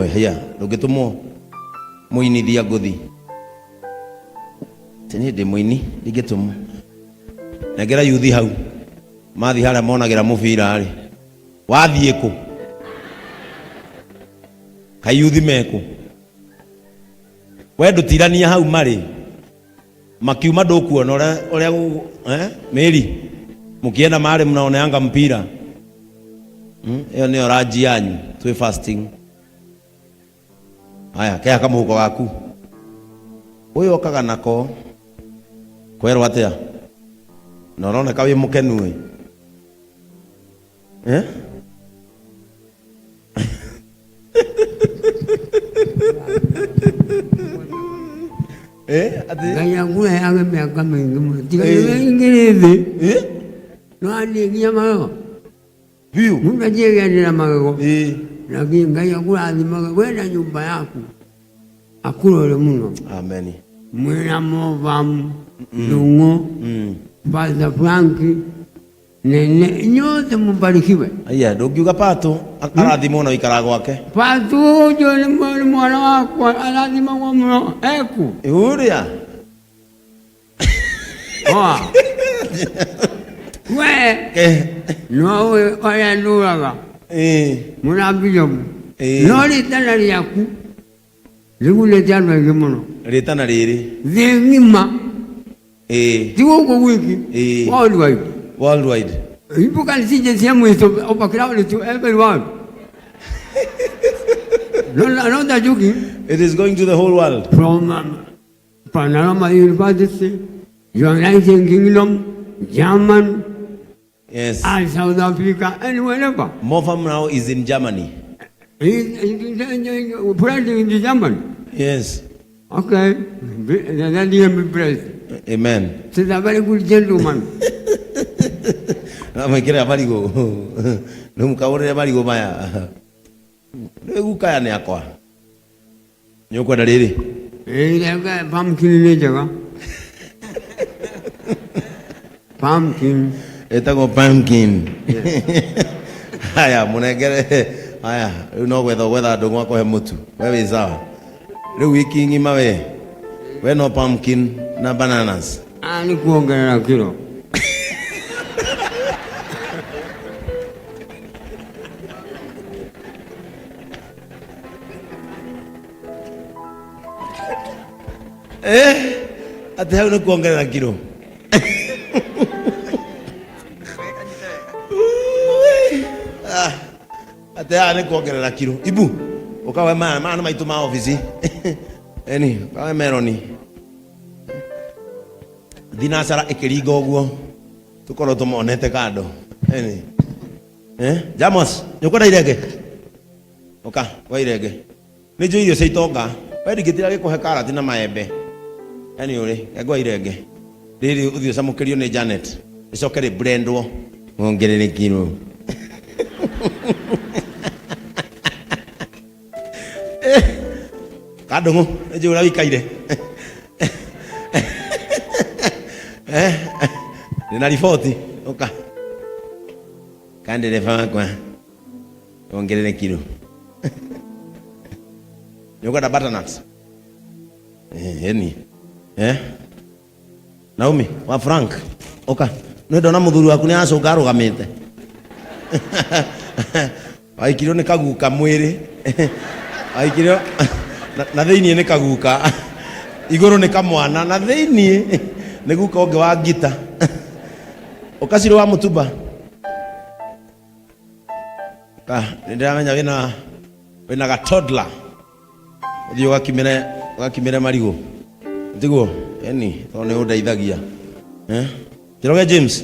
Hia, ndũngĩtũmwo mũinithia ngũthi. Atĩ niĩ ndĩ mũini, ndingĩtũmwo. Nengera yuthi hau. Mathiĩ harĩa monagĩra mũbira rĩ. Wathiĩ kũ? Kaĩ yuthi mekũ? We ndũtirania hau marĩ. Makiuma ndũkuona ũrĩa ũrĩa eh? Mĩri. Mũkienda marĩ mnaoneanga mpira. Ĩyo nĩyo ranji yanyu twĩ fasting. Haya, keha kamũhuko gaku. Ũyũ okaga nako kwerwo atĩa? Na ũroneka wĩ mũkenu ĩ. Eh? Eh, atĩ Ngai akũheage mĩaka mĩingĩ mũno tiga nĩwe ingĩrĩ thĩ Eh? no athiĩ nginya magego Biũ. Mũndũ atiĩgĩanĩra magego Ĩĩ. lakini Ngai akũrathimage we na nyũmba yaku akũrore mũno. Amen. Mwĩna Movamu Ndung'u Pastor Frank Nene inyuothe mũbarikiwe. Aya, ndũngiuga Patũ arathimwo na ũikara gwake. Patũ ũcio nĩ mwana wakwa arathimagwo mũno eku. Ũrĩa. Oa. We no ũĩ ũrĩa ndũraga mũna bishopu no rĩtana rĩaku rĩgunĩte andũ aingĩ mũno. Rĩtana rĩrĩ. Thĩ ng'ima. Ti gũkũ gwiki. Worldwide. Worldwide. People can see the same way to overcrowded to everyone. No, no, not joking. It is going to the whole world. From Panorama University, United Kingdom, German, Yes. and South Africa, and wherever. Mofam now is in Germany. He's president in Germany. Yes. Okay. Let him be blessed. Amen. He's a very good gentleman. Mwĩkĩre marigũ. Rĩu mũkagũrĩre marigũ maya. Rĩu gukaya nĩ akwa. Nĩ ũkwenda rĩrĩ? Ĩĩ, reke pumpkin nĩ njega. Pumpkin. Ĩtagwo pumpkin. Haya, mũnengere. Haya, rĩu no gwetha ũgwetha ndũng'ũ akũhe mũtu. We wĩ sawa. Rĩu wiki ng'ima we. We no pumpkin na bananas. Ah, nĩ kuongerera kiro. Eh, atĩ hau nĩ kuongerera kiro. Ah, atĩ haha nĩ kuongerera kiro. Ibu, ũkawe maya, maya nĩ maitũ ma obici. Eni, ũkawe meroni. Thinacara ĩkĩringa ũguo, tũkorwo tũmonete kando. Eni. Eh, Jamos, nĩ ũkwenda irenge? Ũka, wa irenge. Nĩ njũĩ irio cia itonga. We ndingĩtira gĩkũhe karati na maembe. Yaani ũrĩ, engwa irenge. Rĩrĩ ũthiĩ ũcamũkĩrio nĩ Janet. Rĩcoke rĩ blendwo. Wongerere kiro. Kandũng'ũ, nĩ njũĩ ũrĩa wĩikaire. Eh, ndĩna riboti, ũka. Kandereba wakwa. Wongerere kiro. Nĩ ũkwenda butternut? Eh, eni. Eh? Naomi, wa Frank, ũka. Nĩ ndona mũthuri waku nĩ acũnga arũgamĩte. Waikirio nĩ kaguka mwĩrĩ. Waikirio na thĩiniĩ nĩ kaguka. Igũrũ nĩ kamwana na thĩiniĩ nĩ guka ũngĩ wa ngita. Ũka Cirũ wa Mũtumba. Ka, nĩ ndĩramenya wĩna wĩna ga toddler. Ũthiĩ ũgakimĩre ũgakimĩre marigũ. Tiguo? Eni, tondũ nĩ ũndeithagia. Eh? Njoroge James.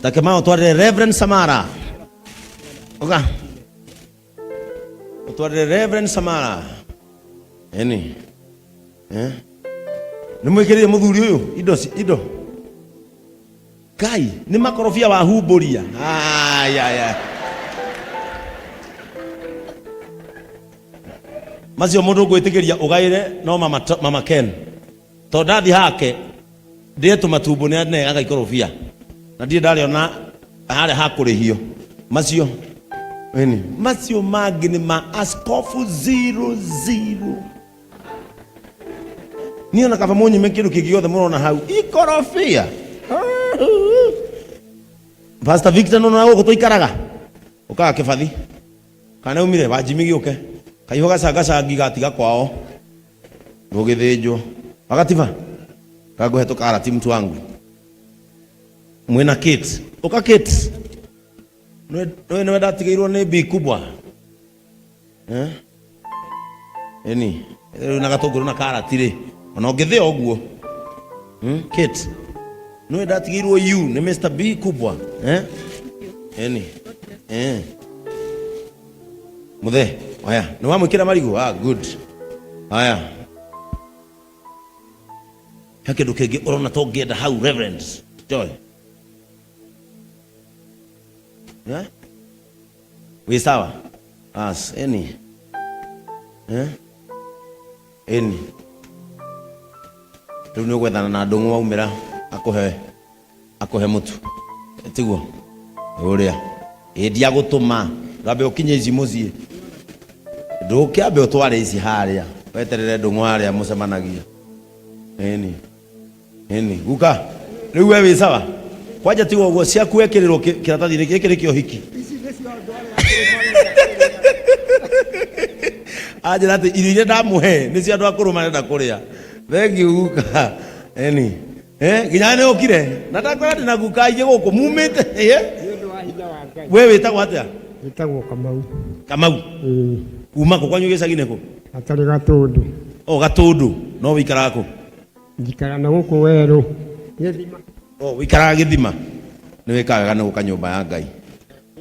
Take ma ũtwarĩre Reverend Samara. Ũka. Ũtwarĩre Reverend Samara. Eni. Eh? Nĩ mwĩkĩrĩire mũthuri ũyũ indo indo. Ngai, nĩ makorobia wahumbũria. Aya, Macio mũndũ ngwĩtĩkĩria ũgaĩre no mama, mama Ken. Tondũ ndathiĩ hake ndĩe tũmatumbo nĩ aneaga ikorobia. Na ndirĩ ndarĩona harĩa ha kũrĩhio. Macio. Ĩni macio mangĩ nĩ ma askofu 00. Niĩ ona kaba mũnyime kĩndũ kĩngĩ gĩothe mũrona hau ikorobia. Pastor Victor nona gũkũ tũikaraga ũkaga kĩbathi kana umire wanjimi gĩũke kaiho gacangacangi gatiga kwao gũgĩthĩnjwo agatiba kangũhe tũkarati mtu wangu mwĩna Kate ũka Kate nĩwe nĩwe ndatigĩirwo nĩ bi kubwa eh? Ĩni rĩu na gatũngũrũ na karati rĩ ona ũngĩthĩa ũguo. Kate nĩwe ndatigĩirwo you nĩ Mr. B kubwa eh? Ĩni eh. Muthe aya nĩ wamwĩkĩra marigũ. Ah, good. Aya he kĩndũ kĩngĩ ũrona ta ũngĩenda hau Reverend Joy? Yeah? Wĩ sawa? As, ĩni. Eh? Ĩni. Rĩu nĩ ũgwethana na ndũng'ũ waumĩra akũhe akũhe mũtu. Tiguo? Ũrĩa. Ĩ ndiagũtũma. Ndwambe ũkinye ici mũciĩ. Ndũkĩambe ũtware ici harĩa. Weterere ndũng'ũ harĩa mũcemanagia. Ĩni. Ĩni. Guka. Rĩu we wĩ sawa? Kwanja tiga ũguo ciaku wekĩrĩrwo kĩratathi-inĩ gĩkĩ nĩkĩo hiki. Anjĩra atĩ irio iria ndamũhe nĩcio andũ akũrũ marenda kũrĩa. Thank you guka. Ĩni. Eh, nginya nĩ ũkire na ndakwĩra ndĩ na guka aingĩ gũkũ mumĩte. Eh? Nĩ ũndũ wa hinya wa Ngai. We wĩtagwo atĩa? Wĩtagwo Kamau. Kamau. Ĩĩ. Kuma kũ kwanyu gĩcagi-inĩ kũ? Hatarĩ Gatũndũ. O Gatũndũ. No wĩikaraga kũ? Njikaraga na gũkũ werũ. Gĩthima. O wĩikaraga gĩthima. Nĩ wĩkaga wega nĩ gũka nyũmba ya Ngai.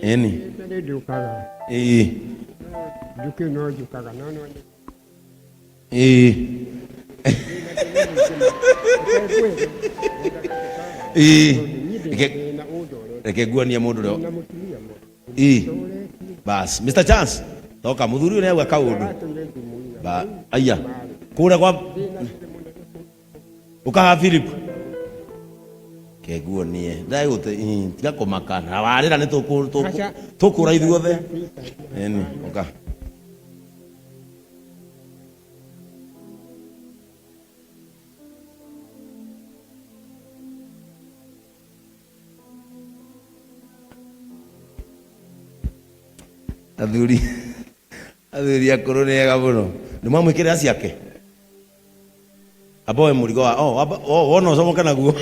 Ĩni. Nĩ ndũkaga. Ĩĩ. Njũkĩ no njũkaga no no. Ĩĩ. Ĩĩ. Reke nguonie mũndũ ũrĩa. Ĩĩ. Bas, Mr. Chance. Toka mũthuri ũyũ nĩ auga kaũndũ. Ba, aya. Kũrĩa kwa ũkaha Philip. Kenguonie. Ndagũte tiga kũmaka. Na warĩra nĩ tũkũra ithuothe. Ĩni, ũka. Athuri athuri akũrũ nĩ ega mũno. Nĩ mwamwĩkĩrĩra ciake? Amba oe mũrigo wa oh, amba, oh, wona ũcomoke naguo.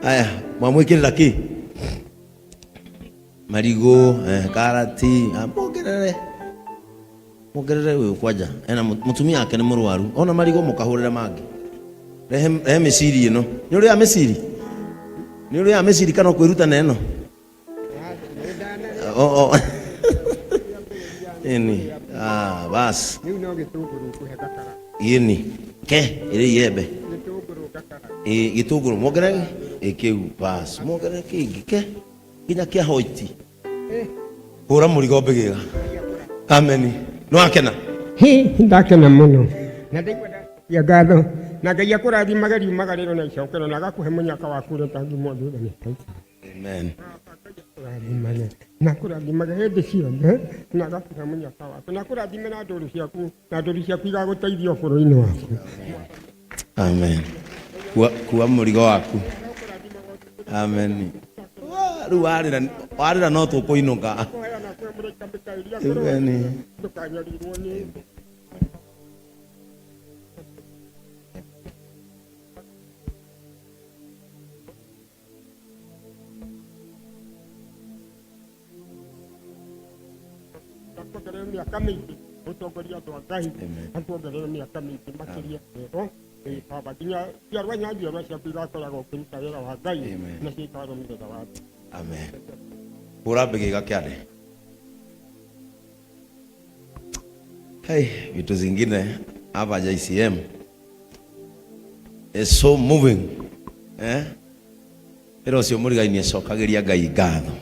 Aya, mwamwĩkĩrĩra kĩ? Marigũ, karati, muongerere. Muongerere ũyũ kwanja. Ena mũtumia wake nĩ mũrwaru. Ona marigũ mũkahũrĩre mangĩ. Rehe rehe mĩciri ĩno. Nĩ ũrĩaga mĩciri? Nĩ ũrĩaga mĩciri kana ũkwĩruta na ĩno? Oh, oh. Ĩni. Ah, bas. Rĩu no gĩtũngũrũ ngũhe gakara. Ĩni. Ke, ĩrĩ iembe. Gĩtũngũrũ gakara. Ĩ, gĩtũngũrũ muongerere ĩ kĩu bas. Muongerere kĩngĩ ke nginya kĩa hoiti. Hũra mũrigo mbĩgĩga. Ameni. Nĩ wakena? Hĩ, ndakena mũno. Na ndaigua ndacokia ngatho. Na Ngai akũrathimage riumagarĩro na icokero na agakũhe mũnyaka waku ũrĩa ũtangĩmwo thutha nĩ Ngai. Amen. Akũrathimage na akũrathimage hĩndĩ ciothe na agakũhe mũnyaka waku na akũrathime na ndũru ciaku na ndũru ciaku igagũteithia ũkũrũ-inĩ waku. Amen. Kua, kua mũrigo waku. Amen. Rĩu warĩra warĩra no tũkũinũka. Kũheana kwĩ mũraika Mikaeli akorwo Amen. ndũkanyarirwo nĩ akuongerere mĩaka mĩingĩ ũtongoria andũ a Ngai Amen. akuongerere mĩaka mĩingĩ makĩria ĩho. Ĩ, Baba nginya njiarwa nya njiarwa ciaku igakoragwo ũkĩruta wĩra wa Ngai Amen. na cikarũmĩrĩra watho. Amen. Hũra mbĩgĩga kĩande. Hey, vitu zingine hapa JCM is so moving. Eh? Ĩra ũcio mũrigaini acokagĩria Ngai ngatho.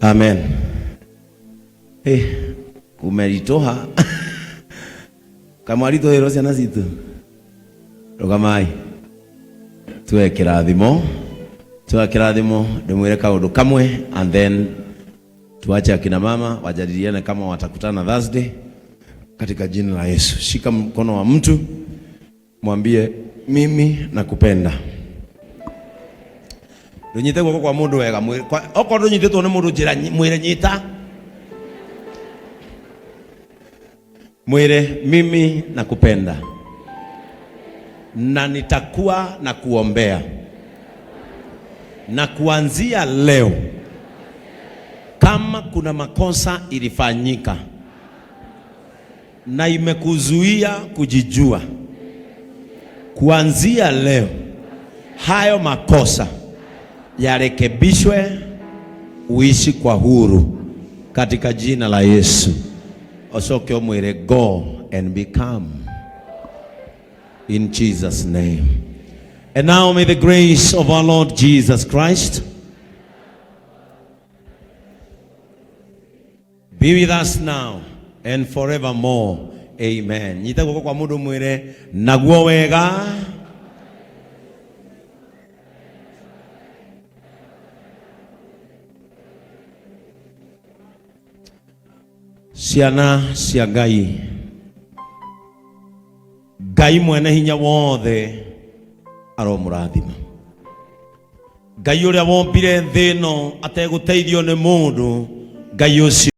Amen. Eh, kumeritoha kamwaritũhĩrwo ciana citũ. Rũgamai tuoe kĩrathimo, tuoe kĩrathimo, ndĩmwĩre kaũndũ kamwe and then tuache akina mama wajadiliane kama watakutana Thursday katika jina la Yesu. Shika mkono wa mtu mwambie mimi nakupenda. Ndũnyite guoko kwa mũndũ wega, okorwo ndũnyitĩtwo nĩ mũndũ njĩra mwĩre nyita, mwĩre mimi nakupenda na nitakuwa na kuombea, na kuanzia leo kama kuna makosa ilifanyika na imekuzuia kujijua, kuanzia leo hayo makosa yarekebishwe, uishi kwa huru katika jina la Yesu. Ocoke umwire go and become in Jesus name. And now may the grace of our Lord Jesus Christ be with us now and forevermore. Amen. Nyita guoko kwa mundu mwire naguo wega. Ciana cia Ngai, Ngai mwene hinya wothe aromũrathima. Ngai ũrĩa wombire thĩ ĩno ategũteithio nĩ mũndũ, Ngai ũcio